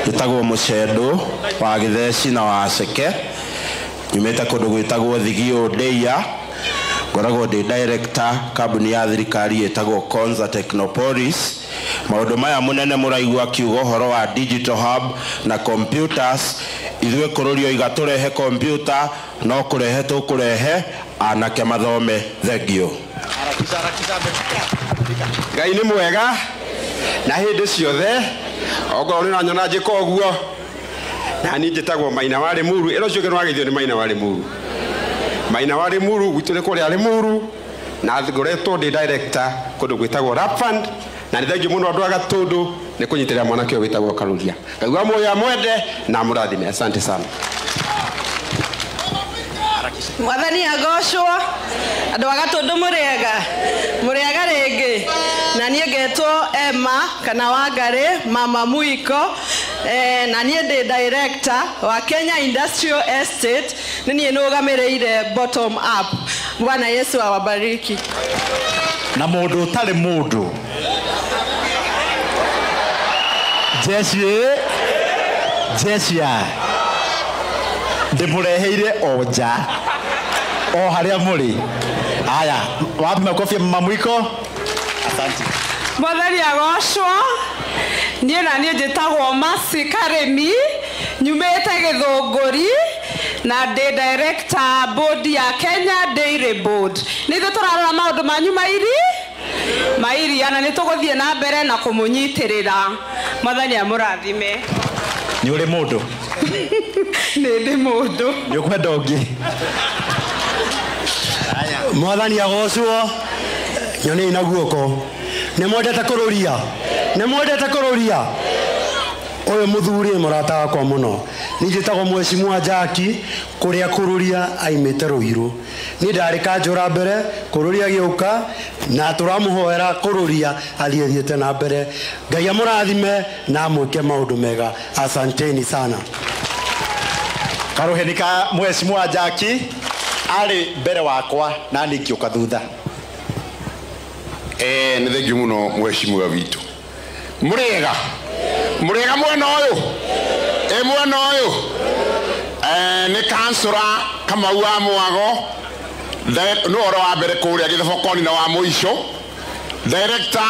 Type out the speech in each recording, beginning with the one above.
Njĩtagwo Mũcendũ wa Gĩtheci na wa Ceke. Nyumĩte kũndũ gwĩtagwo Thigio Ndeia. Ngoragwo ndĩ director kambuni ya thirikari ĩtagwo Konza Technopolis. Maũndũ maya mũnene mũraigua akiuga ũhoro wa digital hub na computers, ithuĩ kũrũrio iga tũrehe computer no kũrehe tũkũrehe anake mathome. Thengiũ. Ngai nĩ mwega na hĩndĩ ciothe, ongorwo nĩ ũranyona njĩka ũguo, na niĩ njĩtagwo Maina wa Limuru. Ĩno ũcio ũngĩ nĩwageithio nĩ Maina wa Limuru. Maina wa Limuru gwitũ nĩ kũrĩa Limuru, na ngoretwo ndĩ director kũndũ gwĩtagwo Rap Fund, na nĩ thengiũ mũno andũ a Gatũndũ nĩ kũnyitĩrĩra mwanake ũyũ wĩtagwo Karuria. Ngai wa muoyo amwende na amũrathime. Asante sana. Mwathani agocwo. Andũ a Gatũndũ mũrĩega, mũrĩega rĩngĩ. Na niĩ ngetwo Emma kana Wangarĩ Mama Muiko. Na niĩ ndĩ director wa Kenya Industrial Estate, nĩ niĩ nũgamĩrĩire bottom up. Bwana Yesu awabariki. Na mũndũ ũtarĩ mũndũ, jeshi jeshi ndĩmũreheire o nja o harĩa mũrĩ. Aya, wapi makofi ya Mama Mwiko? Asante. Mwathani agocwo. Niĩ na niĩ njĩtagwo Mercy Karĩmi, nyumĩte Gĩthũngũri na ndĩ director board ya Kenya Dairy Board. Nĩ ithuĩ tũrarora maũndũ manyu mairia na nĩ tũgũthiĩ na mbere na kũmũnyitĩrĩra. Mwathani amũrathime. Nĩ ũrĩ mũndũ? Nĩ ndĩ mũndũ. Nĩ ũkwenda ũngĩ? Mwathani agocwo. Nyonei na guoko. Nĩ mwendete kũrũria? Nĩ mwendete kũrũria? Ũyũ mũthuri nĩ mũrata wakwa mũno. Niĩ njĩtagwo Mheshimiwa Jackie, kũrĩa kũrũria aimĩte Rũirũ. Niĩ ndarĩ kanjũra mbere, kũrũria gĩũka, na tũramũhoera kũrũria athiĩ thiĩte na mbere. Ngai amũrathime na amwĩke maũndũ mega. Asanteni sana. Karuheni ka Mheshimiwa Jackie arĩ mbere wakwa na niĩ ngĩũka thutha. Nĩ thengiũ mũno mheshimiwa witũ. Mũrĩega? Mũrĩega mwena ũyũ? Ĩ mwena ũyũ? Nĩ kansũra Kamau wa Mwago, nĩ ũhoro wa mbere kũrĩa Gĩthobokoni na wa mũico, director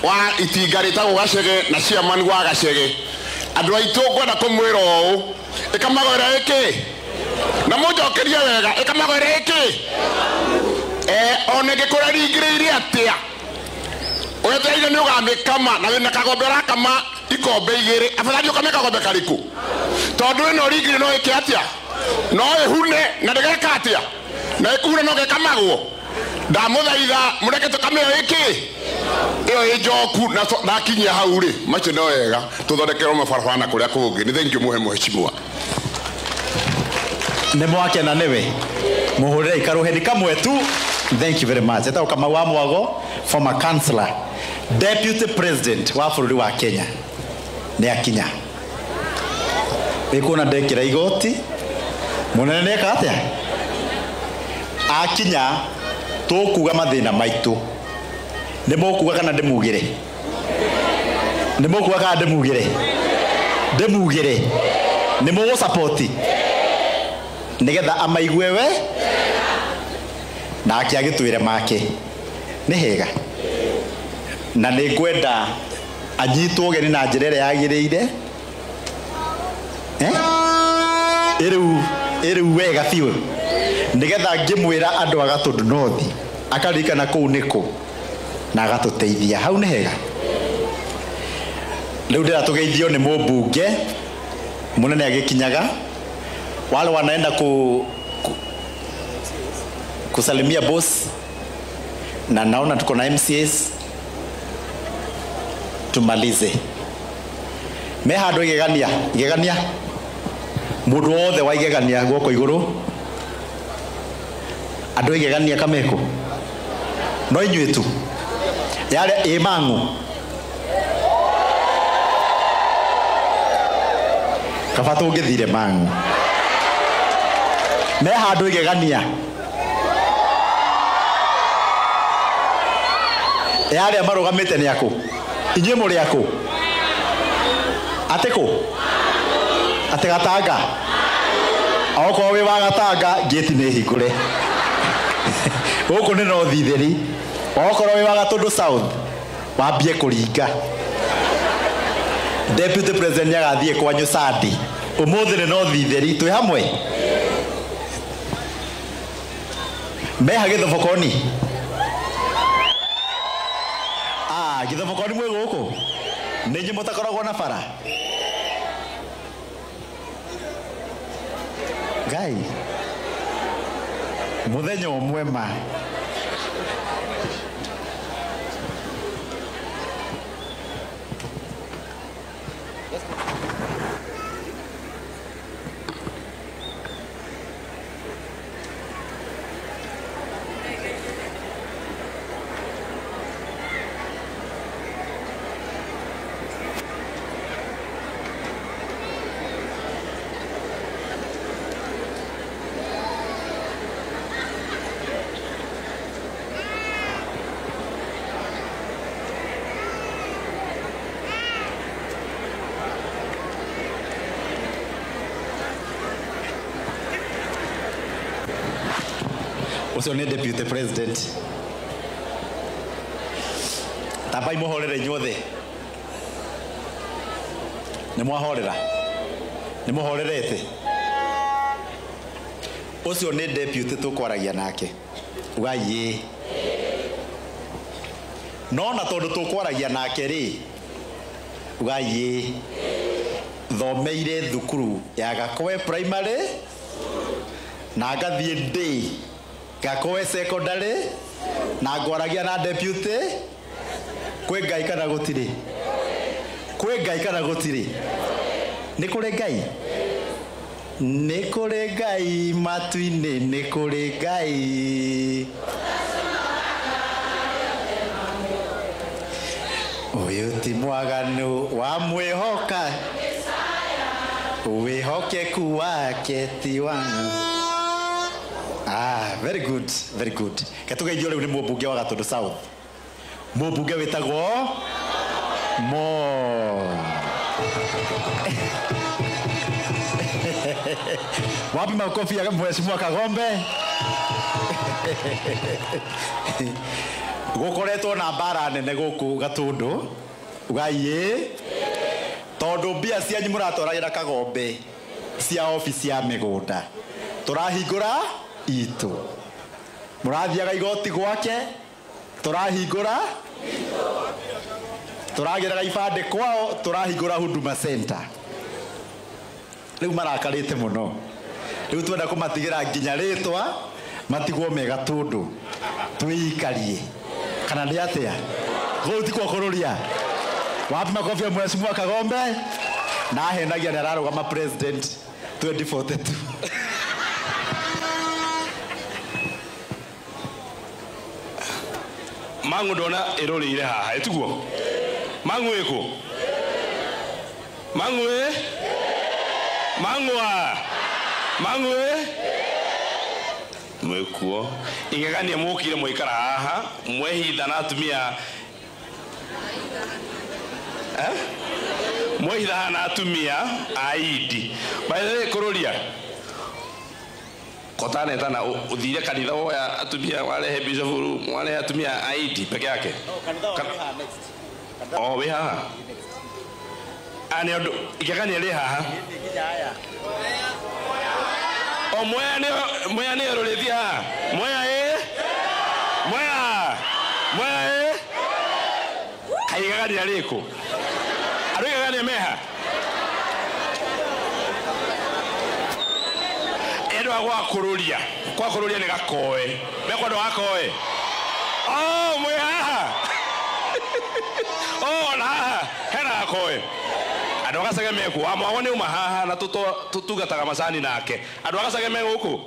wa itinga rĩtagwo Gacege na chairman wa Gacege. Andũ aitũ ngwenda kũmwĩra ũũ, ĩkamagwĩra ĩkĩ? Na mũnjokerie wega, ĩkamagwĩra ĩkĩ? Ona ĩngĩkũra ringĩrĩirie atĩa, wetereire nĩ ũgamĩkama, na wĩna kagombe ũrakama ikombe igĩrĩ, afadhali ũkame kagombe karĩkũ? Tondũ ĩno ringĩrĩ no ĩke atĩa? No ĩhune na ndĩgeka atĩa? Na ĩkũhuna no gekamagwo. Ndamũthaitha mũreke tũkame ĩyo ĩkĩ? Ĩyo ĩ njoku na ndakinyia hau rĩ, macio no wega tũthondekerwo mabarabara na kũrĩa kũngĩ. Nĩ thengiũ mũhe mheshimiwa. Nĩ mwakena nĩwe. Mũhũrĩre karuheni kamwe tu. Thank you very much. Etagwo Kamau wa Mwago, former councillor, deputy president wa bũrũri wa Kenya. Nĩ akinya. Wĩkuona ndekĩra igoti. Mũnene nĩeka atĩa? Akinya tũkuga mathĩna maitũ. Nĩ mũkuga kana ndĩmugĩre? Nĩ mũkuga kana ndĩmugĩre? Ndĩmugĩre. Nĩ mũgũsapoti? Nĩgetha amaigue we nake agĩtwĩre make. Nĩ hega. Na nĩ ngwenda anyitwo ũgeni na njĩra ĩrĩa yagĩrĩire. Ĩrĩu wega biũ. Nĩgetha ngĩmwĩra andũ a Gatũndũ North akaririkana kũu nĩkũ na agatũteithia. Hau nĩ hega. Rĩu ndĩratũgeithio nĩ mũmbunge mũnene agĩkinyaga. Wale wanaenda kusalimia boss, na naona tuko na MCAs, tumalize. Me handũ igegania, igegania. Mũndũ wothe wa igegania guoko igũrũ. Andũ igegania kameko. No inyuĩ tu. Yale ĩ mang'u. Kaba tũngĩthire mang'u. Me handũ igegania. Yale marũgamĩte nĩ akũ? Inyuĩ mũrĩ akũ? Atä kå atä gatanga okorwo wä wa gatanga ngäti nä hingå re gå kå nä no thitheri okorwo wä wa gatå south wambie kå ringa. Deputy president nä agathiä kwanyu Sunday umuthi nä no thitheri twä hamwe meha gä thobokoni gä thobokoni mwä gå kå nä inyuä må takoragwo na bara ngai muthenya ũmwe ma. Ũcio nĩ deputy president. Tambai mũhorere inyuothe. Nĩ mwahorera? Nĩ mũhorerete? Ũcio nĩ deputy tũkwaragia nake. Ugai ĩĩ. No na tondũ tũkwaragia nake rĩ, ugai ĩĩ. Thomeire thukuru ya Gakoe Primary na ngathiĩ day Gakoe Secondary na ngwaragia na deputy. Kwĩ Ngai kana gũtirĩ? Kwĩ Ngai kana gũtirĩ? Nĩ kũrĩ Ngai? Nĩ kũrĩ Ngai matu-inĩ, nĩ kũrĩ Ngai. Ũyũ ti mwaganu wa mwĩhoka, wĩhokeku wake ti wangu. Ah, very good, very good. Ketugeithio rĩu nĩ mũmbunge wa Gatũndũ South. Mũmbunge wĩtagwo Mo. Wapi makofi ya Mheshimiwa Kagombe? Gũkoretwo na mbara nene gũkũ Gatũndũ. Ugai ĩĩ. Tondũ mbia cianyu mũratwaragĩra Kagombe cia obici ya mĩgũnda. Tũrahingũra itũ. Mũrathiaga igoti gwake, tũrahingũra tũragĩraga ibandĩ kwao, tũrahingũra Huduma Center. Rĩu marakarĩte mũno. Rĩu twenda kũmatigĩra nginya rĩtwa matigwo me Gatũndũ twĩikarie. Kana nĩ atĩa? Kũu ti kũrũria. Wapi makofi ya Mheshimiwa Kagombe? Na ahenagia nĩ ararũgama president 2042. Mangu ndona ĩrũrĩire haha ĩtiguo? Mangu ĩkũ? Mangu ĩ? Mangu a? Mangu ĩ? Mwĩkuo. Igegania mũkire mwaikara haha mwehitha na atumia eh? Mwehitha haha na atumia a Idi. By the way, kũrũria kotanetana uthire kanitha woya atumia warehe bishop warehe atumia a Idi peke yake. Oh, wĩ haha. Nĩ ũndũ igegania rĩ haha. O Mwea nĩ ĩrũrĩtie haha. Mwea ĩ? Mwea. Mwea ĩ? Kaĩ igegania rĩkũ? Andũ igegania meha? Andũ a gwa kũrũria. Kwa kũrũria nĩ Gakoe. Mekwa andũ a Gakoe? Oh, mwĩ haha. Oh, na haha hena Gakoe. Andũ a Gacage mekuo. Wa Mwago nĩ uma haha na tũtungataga macani nake. Andũ a Gacage me gũkũ?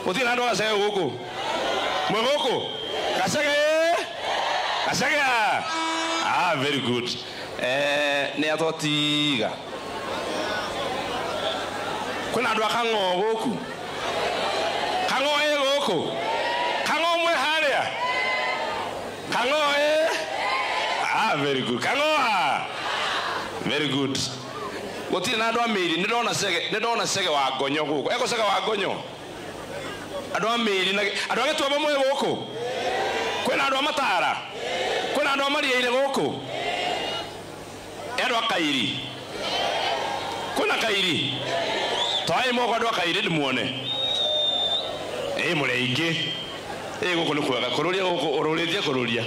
Gũtirĩ na andũ a Gacage gũkũ? Mwĩ gũkũ? Gacage ĩ? Gacage a? Ah, very good. Nĩ atwatiga. Kwĩna andũ a Kang'oo gũkũ? Kang'oo ĩ gũkũ? Kang'oo mwĩ harĩa? Kang'oo ĩ? Ah, very good. Kang'oo a? Very good. Gũtirĩ na andũ a mĩiri, nĩ ndona cege wa ngonyo gũkũ. Eko cege wa ngonyo. Andũ a mĩiri na andũ a Gĩtuamba mwĩ gũkũ. Kwĩna andũ a Matara. Kwĩna andũ a Mariaire gũkũ. Andũ a Kairi. Kwĩna Kairi. Twai moko andũ a Kairi ndĩmuone. Ĩ mũrĩ aingĩ. Ĩ gũkũ nĩ kwega. Kũrũria gũkũ ũrũrĩtie kũrũria.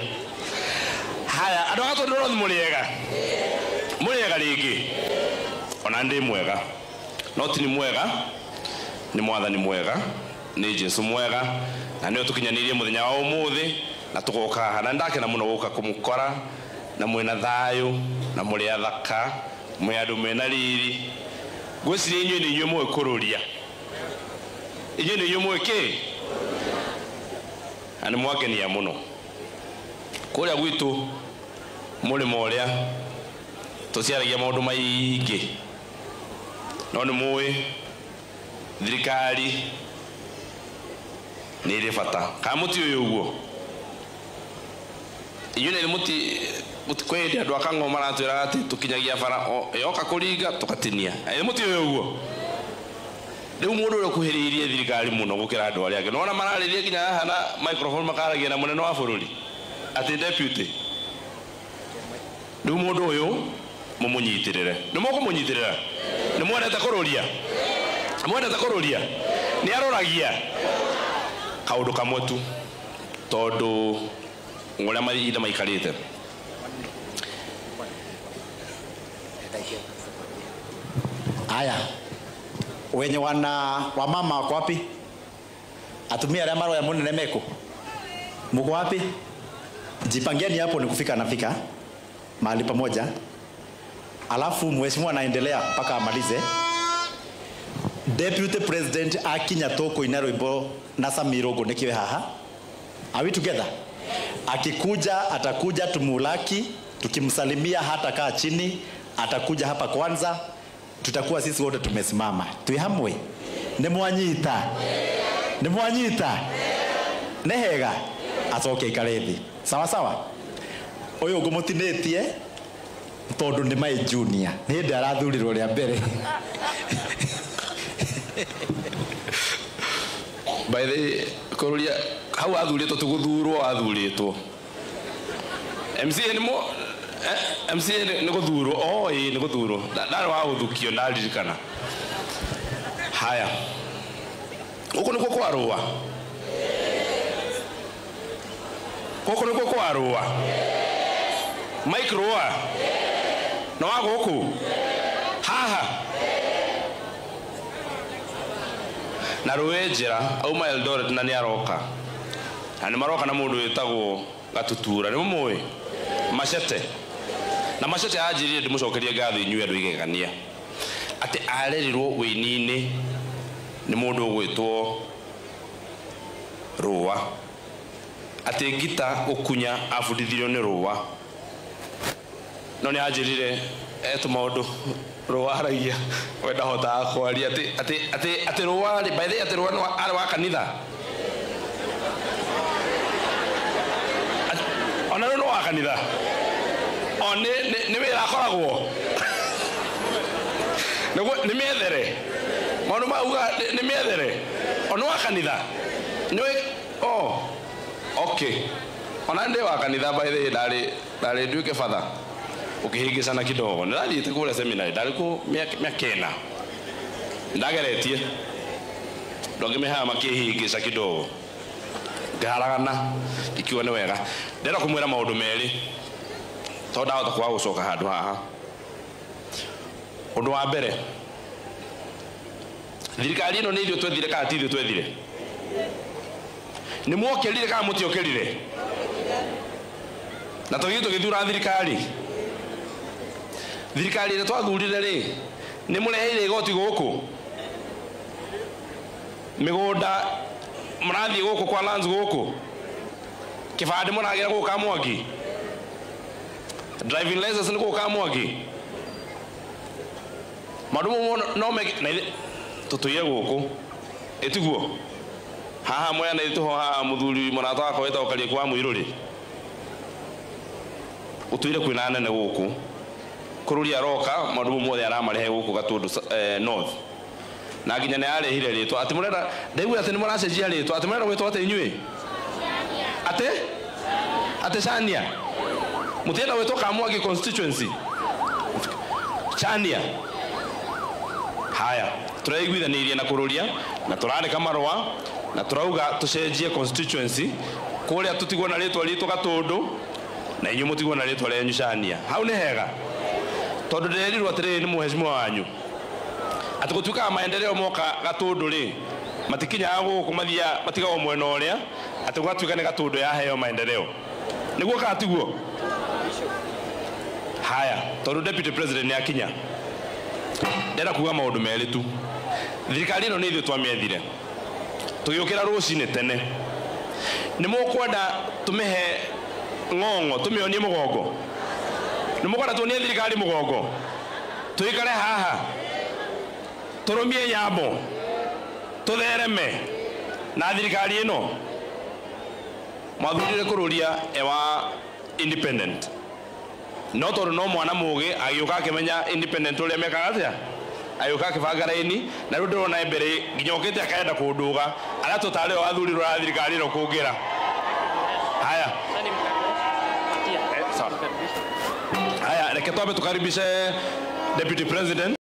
Haya, andũ a Gatũndũ North mũrĩ ega. Mũrĩ ega rĩngĩ. Ona ndĩ mwega. No ti nĩ mwega, nĩ mwathani mwega, nĩ Jesu mwega, na nĩwe tũkinyanĩirie mũthenya wa ũmũthĩ na tũgoka haha. Na nĩndakena mũno gũka kũmũkora na mwĩna thayũ na mũrĩ athaka, mwĩ andũ mena riri. Ngwĩciria inyuĩ nĩ inyuĩ mũĩ kũrũria. Inyuĩ nĩ inyuĩ mũĩ kĩ? Na nĩ mwangenia mũno. Kũrĩa gwitũ mũrĩmo ũrĩa tũciaragia maũndũ maingĩ. No nĩ mũĩ thirikari nĩ ĩrĩ bata. Kana mũtiũĩ ũguo? Inyuĩ nĩ kwĩ hĩndĩ andũ a Kang'o maratwĩraga atĩ tũkinyagia bara yoka kũringa tũgatinia. Ĩ mũtiũĩ ũguo? Rĩu mũndũ ũrĩa ũkuhĩrĩirie thirikari mũno gũkĩra andũ arĩa angĩ. Nĩwona mararĩria nginya haha na microphone makaragia na mũnene wa bũrũri atĩ deputy. Rĩu mũndũ ũyũ mũmũnyitĩrĩre. Nĩ mũkũmũnyitĩrĩra? Nĩ mwendete kũrũria? Mwendete kũrũria? Nĩ aroragia kaũndũ kamwe tu tondũ ũrĩa mahinda maikarĩte. Aya, wenye wana wamama wako wapi? Atumia arĩa maroya mũnene meko. Mko wapi? Jipangieni hapo ni kufika nafika mahali pamoja. Alafu mheshimiwa anaendelea mpaka amalize. Deputy President akinya toko ina rwimbo na Samirogo nikiwe haha. Are we together? Akikuja atakuja tumulaki, tukimsalimia hata kaa chini, atakuja hapa kwanza, tutakuwa sisi wote tumesimama. Twi hamwe. Ni mwanyita. Ni mwanyita. Nĩ hega. Acoke ikare thĩ. Sawa sawa. Ũyũ ngũmũtinĩtie tondũ nĩ my junior. Nĩ hĩndĩ arathurirwo rĩa mbere. By the kũrũria hau athurĩtwo ti gũthurwo athurĩtwo. MCA nĩ mo MCA nĩ gũthurwo. Oh ĩ nĩ gũthurwo. Ndarĩ wa gũthukio ndaririkana. Haya. Gũkũ nĩkuo kwa Rũa. Gũkũ nĩkuo kwa Rũa. Mike Rũa. Na wa gũkũ? Haha. Na rũĩ njĩra auma Eldoret na nĩ aroka. Na nĩ maroka na mũndũ wĩtagwo Gatutura. Nĩ mũmũĩ? Machete. Na Machete anjĩrire ndĩmũcokerie ngatho inyuĩ andũ igegania. Atĩ arerirwo wĩini-inĩ nĩ mũndũ ũgwĩtwo Rũa. Atĩ ngita gũkunya abundithirio nĩ Rũa. No nĩ anjĩrire etũ maũndũ Rũa aragia we ndahotaga kwaria atĩ Rũa rĩ, by the way atĩ Rũa arĩ wa kanitha. Ona rĩu nĩ wa kanitha. O nĩ wĩra akoragwo. Nĩ mĩethere. Maũndũ mauga nĩ mĩethere. O nĩ wa kanitha. Nĩ oh okay. Ona ndĩ wa kanitha by the way ndarĩ nduĩke father. Ũkĩhĩngĩcana kidogo. Nĩndathiĩte kũrĩa seminary ndarĩ kũ mĩaka ĩna. Ndageretie. Andũ angĩ me haha makĩhĩngĩca kidogo. Ngĩharagana ikiuga nĩ wega. Ndĩrenda kũmwĩra maũndũ merĩ tondũ ndahota kwaga gũcoka handũ haha. Ũndũ wa mbere, thirikari ĩno nĩ ithuĩ twethire kana ti ithuĩ twethire? Nĩ mwokĩrire kana mũtiokĩrire? Na tũgĩthiĩ tũgĩthura thirikari. Thirikari ĩrĩa twathurire rĩ, nĩ mũreheire igoti gũkũ? Mĩgũnda mũrathiĩ gũkũ kwa lands gũkũ? Kĩbandĩ mũragĩra gũkũ Kamwangi? Driving license nĩ gũkũ Kamwangi? Maũndũ mau no meke na tũtũire gũkũ. Ĩtiguo? Haha mwena itũ ho haha mũthuri mũrata wakwa wĩtagwo Kariũki wa Mũirũrĩ. Ũtũire kwĩna nene gũkũ. Kururia aroka maundu mothe aramarehe guku Gatundu North. Na nginya nĩ arehire rĩtwa atĩ mũrenda ndaigua atĩ nĩ mũracenjia rĩtwa atĩ mũrenda gwĩtwo atĩ inyuĩ atĩ atĩ Chania mũtienda gwĩtwo Kamwangi constituency Chania. Haya, tũraiguithanĩirie na Kururia na tũrandĩka marũa na tũrauga tũcenjie constituency kũrĩa tũtigwo na rĩtwa ritũ Gatundu na inyuĩ mũtigwo na rĩtwa rĩanyu Chania. Hau nĩ hega tondũ ndĩrerirwo atĩrĩrĩ nĩ mũheshimiwa wanyu atĩ gũtuĩkaga maendeleo moka Gatundu rĩ matikinyaga gũkũ mathia matigagwo mwena ũrĩa atĩ gũgatuĩka nĩ Gatundu yaheo maendeleo nĩguo kana tiguo? Haya, tondũ deputy president nĩ akinya ndĩrenda kuga maũndũ merĩ tu. Thirikari ĩno nĩ ithuĩ twamĩethire tũgĩũkĩra rũcinĩ tene. Nĩ mũkwenda tũmĩhe ng'ong'o tũmĩonie mũgongo? Nĩ mũkwenda tuonie thirikari mũgongo tũikare haha tũrũmie nyambo tũthereme na thirikari ĩno? Mwathurire Kururia ewa independent no tondũ no mwana mũgĩ agĩũka akĩmenya independent ũrĩa mekaga atĩa, agĩũka akĩbanga raini na rĩu ndĩrona mbere nginya okĩte akaenda kũndũga arĩa tũtarĩ o athurirwo na thirikari ĩno kũngĩra. Haya, sawa. Haya, reke twambe tũkaribishe deputy president.